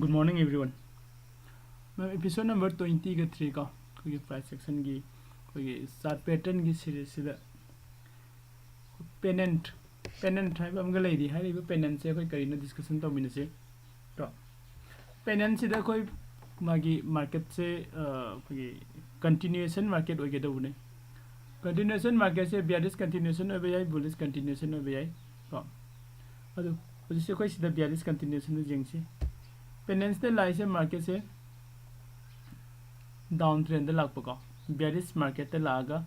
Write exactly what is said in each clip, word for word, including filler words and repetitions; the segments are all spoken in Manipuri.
Good morning everyone. Ma'am, episode number twenty ꯒ three ꯀꯣ, ꯑꯩꯈꯣꯏꯒꯤ price actionꯒꯤ ꯑꯩꯈꯣꯏꯒꯤ chart patternꯒꯤ seriesꯁꯤꯗ pennant, pennant ꯍꯥꯏꯕ ꯑꯃꯒ ꯂꯩꯔꯤ꯫ ꯍꯥꯏꯔꯤꯕ pennantꯁꯦ ꯑꯩꯈꯣꯏ ꯀꯔꯤꯅꯣ discussion ꯇꯧꯃꯤꯟꯅꯁꯤ ꯀꯣ꯫ Pennantꯁꯤꯗ ꯑꯩꯈꯣꯏ ꯃꯥꯒꯤ marketꯁꯦ ꯑꯩꯈꯣꯏꯒꯤ continuation market ꯑꯣꯏꯒꯗꯧꯕꯅꯦ꯫ Continuation marketꯁꯦ bearish continuation ꯑꯣꯏꯕ ꯌꯥꯏ, bullish continuation ꯑꯣꯏꯕ ꯌꯥꯏ ꯀꯣ꯫ ꯑꯗꯨ ꯍꯧꯖꯤꯛꯁꯦ ꯑꯩꯈꯣꯏ ꯁꯤꯗ bearish continuationꯗ ꯌꯦꯡꯁꯤ꯫ Pennantꯁꯤꯗ ꯂꯥꯛꯏꯁꯦ marketꯁꯦ down trendꯗ ꯂꯥꯛꯄꯀꯣ, bearish marketꯇ ꯂꯥꯛꯑꯒ,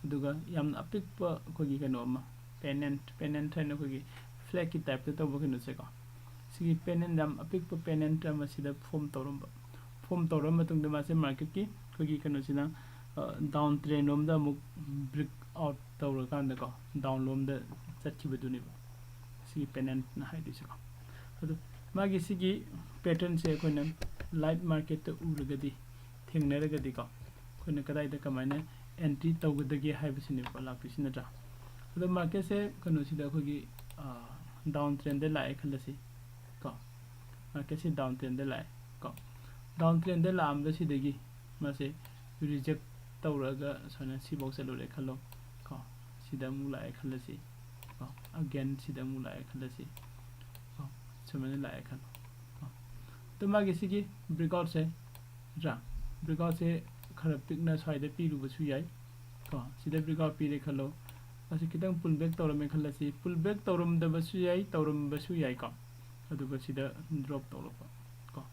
ꯑꯗꯨꯒ ꯌꯥꯝꯅ ꯑꯄꯤꯛꯄ ꯑꯩꯈꯣꯏꯒꯤ ꯀꯩꯅꯣ ꯑꯃ, pennant, pennant ꯍꯥꯏꯅ ꯑꯩꯈꯣꯏꯒꯤ flagꯀꯤ typeꯇ ꯇꯧꯕ ꯀꯩꯅꯣꯁꯦꯀꯣ, ꯁꯤꯒꯤ pennant ꯌꯥꯝ ꯑꯄꯤꯛꯄ pennant ꯑꯃ ꯁꯤꯗ form ꯇꯧꯔꯝꯕ꯫ Form ꯇꯧꯔꯕ ꯃꯇꯨꯡꯗ ꯃꯥꯁꯦ marketꯀꯤ ꯑꯩꯈꯣꯏꯒꯤ ꯀꯩꯅꯣꯁꯤꯅ down trend ꯂꯣꯝꯗ ꯑꯃꯨꯛ break out ꯇꯧꯔꯀꯥꯟꯗꯀꯣ, down ꯂꯣꯝꯗ ꯆꯠꯈꯤꯕꯗꯨꯅꯦꯕ ꯁꯤꯒꯤ pennantꯅ ꯍꯥꯏꯗꯣꯏꯁꯦꯀꯣ꯫ ꯑꯗꯨ ꯃꯥꯒꯤ ꯁꯤꯒꯤ patternꯁꯦ ꯑꯩꯈꯣꯏꯅ live marketꯇ ꯎꯔꯒꯗꯤ, ꯊꯦꯡꯅꯔꯒꯗꯤꯀꯣ, ꯑꯩꯈꯣꯏꯅ ꯀꯗꯥꯏꯗ ꯀꯃꯥꯏꯅ entry ꯇꯧꯒꯗꯒꯦ ꯍꯥꯏꯕꯁꯤꯅꯦꯕꯀꯣ ꯂꯥꯛꯇꯣꯏꯁꯤ, ꯅꯠꯇ꯭ꯔꯥ? ꯑꯗꯣ marketꯁꯦ ꯀꯩꯅꯣꯁꯤꯗ ꯑꯩꯈꯣꯏꯒꯤ down trendꯗ ꯂꯥꯛꯑꯦ ꯈꯜꯂꯁꯤ ꯀꯣ꯫ Marketꯁꯦ down trendꯗ ꯂꯥꯛꯑꯦ ꯀꯣ꯫ Down trendꯗ ꯂꯥꯛꯑꯝꯕꯁꯤꯗꯒꯤ ꯃꯥꯁꯦ reject ꯇꯧꯔꯒ ꯁꯨꯃꯥꯏꯅ ꯁꯤꯐꯥꯎ ꯆꯠꯂꯨꯔꯦ ꯈꯜꯂꯣ ꯀꯣ꯫ ꯁꯤꯗ ꯑꯃꯨꯛ ꯂꯥꯛꯑꯦ ꯈꯜꯂꯁꯤ ꯀꯣ꯫ Again ꯁꯤꯗ ꯑꯃꯨꯛ ꯂꯥꯛꯑꯦ ꯈꯜꯂꯁꯤ ꯀꯣ꯫ ꯁꯨꯃꯥꯏꯅ ꯂꯥꯛꯑꯦ ꯈꯜꯂꯣ ꯀꯣ꯫ ꯑꯗꯨ ꯃꯥꯒꯤ ꯁꯤꯒꯤ breakoutꯁꯦ, ꯅꯠꯇ꯭ꯔꯥ? Breakoutꯁꯦ ꯈꯔ ꯄꯤꯛꯅ ꯁ꯭ꯋꯥꯏꯗ ꯄꯤꯔꯨꯕꯁꯨ ꯌꯥꯏ ꯀꯣ꯫ ꯁꯤꯗ breakout ꯄꯤꯔꯦ ꯈꯜꯂꯣ꯫ ꯃꯁꯤ ꯈꯤꯇꯪ pull back ꯇꯧꯔꯝꯃꯦ ꯈꯜꯂꯁꯤ꯫ Pull back ꯇꯧꯔꯝꯗꯕꯁꯨ ꯌꯥꯏ, ꯇꯧꯔꯝꯕꯁꯨ ꯌꯥꯏꯀꯣ꯫ ꯑꯗꯨꯒ ꯁꯤꯗ drop ꯇꯧꯔꯛꯄ ꯀꯣ꯫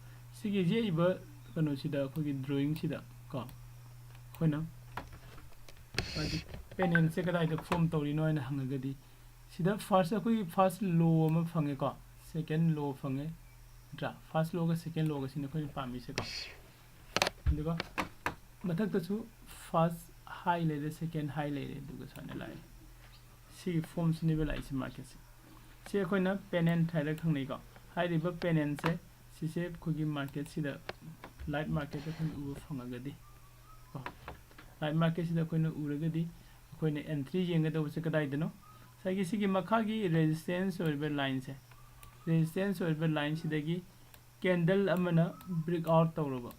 ꯁꯤꯒꯤ ꯌꯦꯛꯏꯕ ꯀꯩꯅꯣꯁꯤꯗ, ꯑꯩꯈꯣꯏꯒꯤ drawingꯁꯤꯗ ꯀꯣ, ꯑꯩꯈꯣꯏꯅ ꯍꯥꯏꯗꯤ pennantꯁꯦ ꯀꯗꯥꯏꯗ form ꯇꯧꯔꯤꯅꯣ ꯍꯥꯏꯅ ꯍꯪꯉꯒꯗꯤ, ꯁꯤꯗ first ꯑꯩꯈꯣꯏꯒꯤ first low ꯑꯃ ꯐꯪꯉꯦꯀꯣ, second low ꯐꯪꯉꯦ, ꯅꯠꯇ꯭ꯔꯥ? First lowꯒ second lowꯒ ꯁꯤꯅ ꯑꯩꯈꯣꯏꯅ ꯄꯥꯝꯃꯤꯁꯦꯀꯣ꯫ ꯑꯗꯨꯒ ꯃꯊꯛꯇꯁꯨ first high ꯂꯩꯔꯦ, second high ꯂꯩꯔꯦ, ꯑꯗꯨꯒ ꯁꯨꯃꯥꯏꯅ ꯂꯥꯛꯑꯦ꯫ ꯁꯤꯒꯤ formꯁꯤꯅꯦꯕ ꯂꯥꯛꯏꯁꯦ marketꯁꯦ꯫ ꯁꯤ ꯑꯩꯈꯣꯏꯅ pennant ꯍꯥꯏꯔꯒ ꯈꯪꯅꯩꯀꯣ꯫ ꯍꯥꯏꯔꯤꯕ pennantꯁꯦ, ꯁꯤꯁꯦ ꯑꯩꯈꯣꯏꯒꯤ marketꯁꯤꯗ, live marketꯇ ꯑꯩꯈꯣꯏꯅ ꯎꯕ ꯐꯪꯉꯒꯗꯤ ꯀꯣ, live marketꯁꯤꯗ ꯑꯩꯈꯣꯏꯅ ꯎꯔꯒꯗꯤ, ꯑꯩꯈꯣꯏꯅ entry ꯌꯦꯡꯒꯗꯧꯕꯁꯦ ꯀꯗꯥꯏꯗꯅꯣ? ꯉꯁꯥꯏꯒꯤ ꯁꯤꯒꯤ ꯃꯈꯥꯒꯤ resistance ꯑꯣꯏꯔꯤꯕ lineꯁꯦ, resistance ꯑꯣꯏꯔꯤꯕ lineꯁꯤꯗꯒꯤ ꯀꯦꯟꯗꯜ ꯑꯃꯅ ꯕ꯭ꯔꯦꯛ ꯑꯥꯎꯠ ꯇꯧꯔꯕ꯫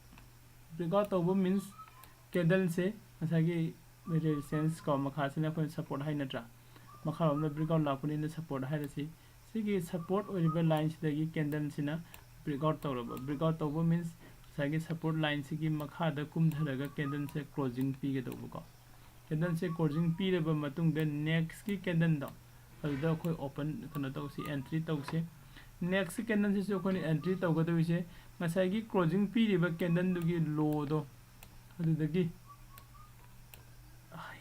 ꯕ꯭ꯔꯦꯛ ꯑꯥꯎꯠ ꯇꯧꯕ ꯃꯤꯟꯁ ꯀꯦꯟꯗꯜꯁꯦ ꯉꯁꯥꯏꯒꯤ ꯔꯦꯖꯤꯁꯇꯦꯟꯁ ꯀꯣ, ꯃꯈꯥꯁꯤꯅ ꯑꯩꯈꯣꯏꯅ ꯁꯞꯄꯣꯔꯠ ꯍꯥꯏ ꯅꯠꯇ꯭ꯔꯥ? ꯃꯈꯥꯔꯣꯝꯗ ꯕ꯭ꯔꯦꯛ ꯑꯥꯎꯠ ꯂꯥꯛꯄꯅꯤꯅ ꯁꯞꯄꯣꯔꯠ ꯍꯥꯏꯔꯁꯤ꯫ ꯁꯤꯒꯤ ꯁꯞꯄꯣꯔꯠ ꯑꯣꯏꯔꯤꯕ ꯂꯥꯏꯟꯁꯤꯗꯒꯤ ꯀꯦꯟꯗꯜꯁꯤꯅ ꯕ꯭ꯔꯦꯛ ꯑꯥꯎꯠ ꯇꯧꯔꯕ꯫ ꯕ꯭ꯔꯦꯛ ꯑꯥꯎꯠ ꯇꯧꯕ ꯃꯤꯟꯁ ꯉꯁꯥꯏꯒꯤ ꯁꯞꯄꯣꯔꯠ ꯂꯥꯏꯟꯁꯤꯒꯤ ꯃꯈꯥꯗ ꯀꯨꯝꯊꯔꯒ ꯀꯦꯟꯗꯜꯁꯦ ꯀ꯭ꯂꯣꯖꯤꯡ ꯄꯤꯒꯗꯧꯕꯀꯣ꯫ ꯀꯦꯟꯗꯜꯁꯦ ꯀ꯭ꯂꯣꯖꯤꯡ ꯄꯤꯔꯕ ꯃꯇꯨꯡꯗ ꯅꯦꯛꯁꯀꯤ ꯀꯦꯟꯗꯜꯗꯣ ꯑꯗꯨꯗ ꯑꯩꯈꯣꯏ ꯑꯣꯄꯟ ꯀꯩꯅꯣ ꯇꯧꯁꯤ, ꯑꯦꯟꯇ꯭ꯔꯤ ꯇꯧꯁꯤ꯫ ꯅꯦꯛꯁꯀꯤ ꯀꯦꯟꯗꯜꯁꯤꯁꯨ ꯑꯩꯈꯣꯏꯅ ꯑꯦꯟꯇ꯭ꯔꯤ ꯇꯧꯒꯗꯧꯔꯤꯁꯦ ꯉꯁꯥꯏꯒꯤ ꯀ꯭ꯂꯣꯖꯤꯡ ꯄꯤꯔꯤꯕ ꯀꯦꯟꯗꯜꯗꯨꯒꯤ ꯂꯣꯗꯣ ꯑꯗꯨꯗꯒꯤ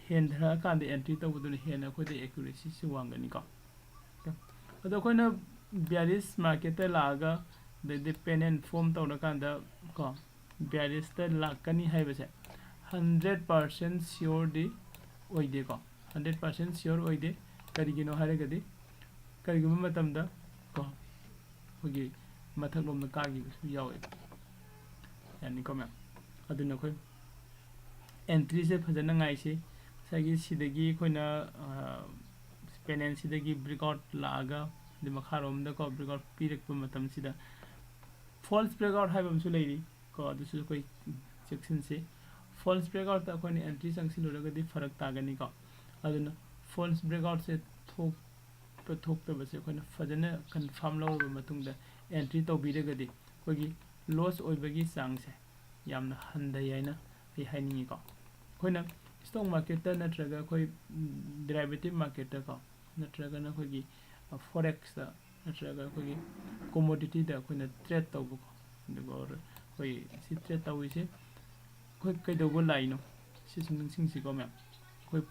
ꯍꯦꯟꯊꯔꯛꯑꯀꯥꯟꯗ ꯑꯦꯟꯇ꯭ꯔꯤ ꯇꯧꯕꯗꯨꯅ ꯍꯦꯟꯅ ꯑꯩꯈꯣꯏꯗ ꯑꯦꯀ꯭ꯌꯨꯔꯦꯁꯤꯁꯤ ꯋꯥꯡꯒꯅꯤꯀꯣ꯫ ꯑꯗꯣ ꯑꯩꯈꯣꯏꯅ ꯕꯤꯌꯥꯔꯤꯁ ꯃꯥꯔꯀꯦꯠꯇ ꯂꯥꯛꯑꯒ ꯑꯗꯩꯗꯤ ꯄꯦꯅꯦꯟ ꯐꯣꯝ ꯇꯧꯔꯀꯥꯟꯗ ꯀꯣ, ꯕꯤꯌꯥꯔꯤꯁꯇ ꯂꯥꯛꯀꯅꯤ ꯍꯥꯏꯕꯁꯦ ꯍꯟꯗ꯭ꯔꯦꯠ ꯄꯥꯔꯁꯦꯟ ꯁꯤꯌꯣꯔꯗꯤ ꯑꯣꯏꯗꯦꯀꯣ꯫ ꯍꯟꯗ꯭ꯔꯦꯠ ꯄꯥꯔꯁꯦꯟ ꯁꯤꯌꯣꯔ ꯑꯣꯏꯗꯦ꯫ ꯀꯔꯤꯒꯤꯅꯣ ꯍꯥꯏꯔꯒꯗꯤ ꯀꯔꯤꯒꯨꯝꯕ ꯃꯇꯝꯗ ꯀꯣ ꯑꯩꯈꯣꯏꯒꯤ ꯃꯊꯛꯂꯣꯝꯗ ꯀꯥꯈꯤꯕꯁꯨ ꯌꯥꯎꯋꯦꯕ꯫ ꯌꯥꯅꯤꯀꯣ ꯃꯌꯥꯝ? ꯑꯗꯨꯅ ꯑꯩꯈꯣꯏ ꯑꯦꯟꯇ꯭ꯔꯤꯁꯦ ꯐꯖꯅ ꯉꯥꯏꯁꯤ꯫ ꯉꯁꯥꯏꯒꯤ ꯁꯤꯗꯒꯤ ꯑꯩꯈꯣꯏꯅ ꯄꯦꯅꯦꯟꯁꯤꯗꯒꯤ ꯕ꯭ꯔꯦꯛ ꯑꯥꯎꯠ ꯂꯥꯛꯑꯒ ꯑꯗꯩ ꯃꯈꯥꯔꯣꯝꯗꯀꯣ ꯕ꯭ꯔꯦꯛ ꯑꯥꯎꯠ ꯄꯤꯔꯛꯄ ꯃꯇꯝꯁꯤꯗ ꯐꯣꯜꯁ ꯕ꯭ꯔꯦꯛ ꯑꯥꯎꯠ ꯍꯥꯏꯕ ꯑꯃꯁꯨ ꯂꯩꯔꯤ ꯀꯣ, ꯑꯗꯨꯁꯨ ꯑꯩꯈꯣꯏ ꯆꯦꯛꯁꯤꯟꯁꯤ꯫ ꯐꯣꯜꯁ ꯕ꯭ꯔꯦꯛ ꯑꯥꯎꯠꯇ ꯑꯩꯈꯣꯏꯅ ꯑꯦꯟꯇ꯭ꯔꯤ ꯆꯪꯁꯤꯜꯂꯨꯔꯒꯗꯤ ꯐꯔꯛ ꯇꯥꯒꯅꯤꯀꯣ꯫ ꯑꯗꯨꯅ ꯐꯣꯜꯁ ꯕ꯭ꯔꯦꯛ ꯑꯥꯎꯠꯁꯦ ꯊꯣꯛꯄ ꯊꯣꯛꯇꯕꯁꯦ ꯑꯩꯈꯣꯏꯅ ꯐꯖꯅ ꯀꯟꯐꯥꯔꯝ ꯂꯧꯔꯕ ꯃꯇꯨꯡꯗ ꯑꯦꯟꯇ꯭ꯔꯤ ꯇꯧꯕꯤꯔꯒꯗꯤ ꯑꯩꯈꯣꯏꯒꯤ ꯂꯣꯁ ꯑꯣꯏꯕꯒꯤ ꯆꯥꯡꯁꯦ ꯌꯥꯝꯅ ꯍꯟꯊꯩ ꯍꯥꯏꯅ ꯑꯩ ꯍꯥꯏꯅꯤꯡꯉꯤꯀꯣ꯫ ꯑꯩꯈꯣꯏꯅ ꯁ꯭ꯇꯣꯛ ꯃꯥꯔꯀꯦꯠꯇ ꯅꯠꯇ꯭ꯔꯒ ꯑꯩꯈꯣꯏ ꯗꯦꯔꯥꯏꯚꯦꯇꯤꯞ ꯃꯥꯔꯀꯦꯠꯇꯀꯣ, ꯅꯠꯇ꯭ꯔꯒꯅ ꯑꯩꯈꯣꯏꯒꯤ ꯐꯣꯔꯦꯛꯁꯇ ꯅꯠꯇ꯭ꯔꯒ ꯑꯩꯈꯣꯏꯒꯤ ꯀꯣꯃꯣꯗꯤꯇꯤꯗ ꯑꯩꯈꯣꯏꯅ ꯇ꯭ꯔꯦꯠ ꯇꯧꯕꯀꯣ, ꯑꯗꯨꯒ ꯑꯩꯈꯣꯏ ꯁꯤ ꯇ꯭ꯔꯦꯠ ꯇꯧꯔꯤꯁꯦ ꯑꯩꯈꯣꯏ ꯀꯩꯗꯧꯕ ꯂꯥꯛꯏꯅꯣ? ꯁꯤꯁꯨ ꯅꯤꯡꯁꯤꯡꯁꯤꯀꯣ ꯃꯌꯥꯝ꯫ ꯑꯩꯈꯣꯏ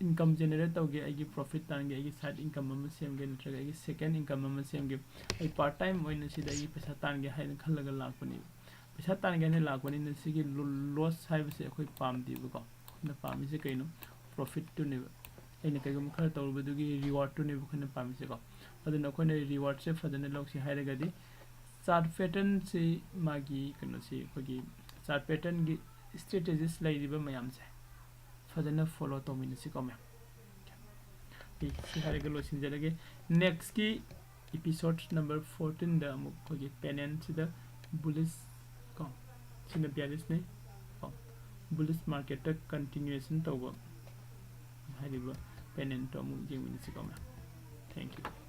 ꯏꯟꯀꯝ ꯖꯦꯅꯦꯔꯦꯠ ꯇꯧꯒꯦ, ꯑꯩꯒꯤ ꯄ꯭ꯔꯣꯐꯤꯠ ꯇꯥꯟꯒꯦ, ꯑꯩꯒꯤ ꯁꯥꯏꯠ ꯏꯟꯀꯝ ꯑꯃ ꯁꯦꯝꯒꯦ, ꯅꯠꯇ꯭ꯔꯒ ꯑꯩꯒꯤ ꯁꯦꯀꯦꯟ ꯏꯟꯀꯝ ꯑꯃ ꯁꯦꯝꯒꯦ, ꯑꯩ ꯄꯥꯔꯠ ꯇꯥꯏꯝ ꯑꯣꯏꯅ ꯁꯤꯗ ꯑꯩꯒꯤ ꯄꯩꯁꯥ ꯇꯥꯟꯒꯦ ꯍꯥꯏꯅ ꯈꯜꯂꯒ ꯂꯥꯛꯄꯅꯦꯕ꯫ ꯄꯩꯁꯥ ꯇꯥꯟꯒꯦ ꯍꯥꯏꯅ ꯂꯥꯛꯄꯅꯤꯅ ꯁꯤꯒꯤ ꯂꯣꯁ ꯍꯥꯏꯕꯁꯦ ꯑꯩꯈꯣꯏ ꯄꯥꯝꯗꯦꯕꯀꯣ꯫ ꯑꯩꯈꯣꯏꯅ ꯄꯥꯝꯃꯤꯁꯦ ꯀꯩꯅꯣ? ꯄ꯭ꯔꯣꯐꯤꯠꯇꯨꯅꯦꯕ꯫ ꯑꯩꯅ ꯀꯩꯒꯨꯝꯕ ꯈꯔ ꯇꯧꯔꯨꯕꯗꯨꯒꯤ ꯔꯤꯋꯥꯔꯗꯇꯨꯅꯦꯕ ꯑꯩꯈꯣꯏꯅ ꯄꯥꯝꯃꯤꯁꯦꯀꯣ꯫ ꯑꯗꯨꯅ ꯑꯩꯈꯣꯏꯅ ꯔꯤꯋꯥꯔꯗꯁꯦ ꯐꯖꯅ ꯂꯧꯁꯤ ꯍꯥꯏꯔꯒꯗꯤ ꯆꯥꯔꯠ ꯄꯦꯇꯔꯟꯁꯤ, ꯃꯥꯒꯤ ꯀꯩꯅꯣꯁꯤ, ꯑꯩꯈꯣꯏꯒꯤ ꯆꯥꯔꯠ ꯄꯦꯇꯔꯟꯒꯤ ꯏꯁꯇ꯭ꯔꯦꯇꯦꯖꯤꯁ ꯂꯩꯔꯤꯕ ꯃꯌꯥꯝꯁꯦ ꯐꯖꯅ ꯐꯣꯂꯣ ꯇꯧꯃꯤꯟꯅꯁꯤꯀꯣ ꯃꯌꯥꯝ꯫ ꯑꯩ ꯁꯤ ꯍꯥꯏꯔꯒ ꯂꯣꯏꯁꯤꯟꯖꯔꯒꯦ꯫ ꯅꯦꯛꯁꯀꯤ Episode number fourteen ꯗ ꯑꯃꯨꯛ ꯑꯩꯈꯣꯏꯒꯤ pennant ꯁꯤꯗ bullish ꯀꯣ, ꯁꯤꯅ bearish ꯅꯤ ꯀꯣ, bullish market ꯇ continuation ꯇꯧꯕ ꯍꯥꯏꯔꯤꯕ pennant ꯇꯣ ꯑꯃꯨꯛ ꯌꯦꯡꯃꯤꯟꯅꯁꯤꯀꯣ ꯃꯌꯥꯝ꯫ Thank you꯫